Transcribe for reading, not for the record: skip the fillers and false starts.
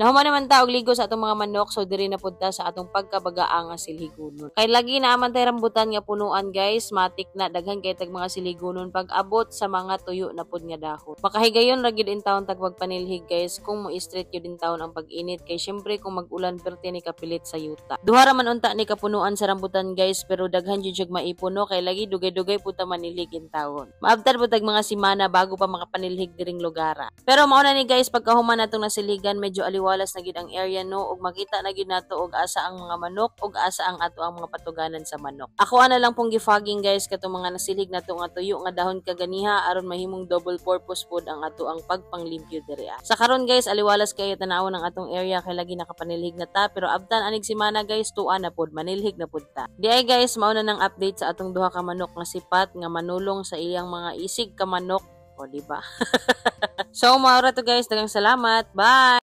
Nahuman naman ta og ligo sa atong mga manok, so diri na pud ta sa atong pagkabagaa nga silhigunon. Kay lagi na man tay rambutan nga punuan, guys, matik na daghan kay tag mga silhigunon pag abot sa mga tuyo na pud nga dahon. Makahigayon ra gid in taon tag pagpanilhig, guys, kung mo street yun din taon ang pag-init kay syempre kung mag-ulan perti ni kapilit sa yuta. Duha ra man unta ni kapunuan sa rambutan, guys, pero daghan jud siya maipon, no, kay lagi dugay-dugay pud ta manilhig in taon. Maabtan pud tag mga simana bago pa makapanilhig diring lugara. Pero mao na ni, guys, pagkahuman natong nasilhigan, medyo aliwalas na gid ang area, no, ug makita na gid nato og asa ang mga manok ug asa ang ato ang mga patuganan sa manok. Ako ana lang pong gifogging, guys, katong mga nasilhig nato nga tuyo nga dahon kaganiha aron mahimong double purpose pod ang ato ang pagpanglimpyo diri. Sa karon, guys, aliwalas kayo tan-awon ang atong area kay lagi nakapanilhig na ta, pero abtan anig simana, guys, tuwa na pod manilhig na pod ta. Di ay, guys, mao na nang update sa atong duha ka manok nga sipat nga manulong sa iyang mga isig ka manok o, di ba? So mao ra to, guys, daghang salamat. Bye.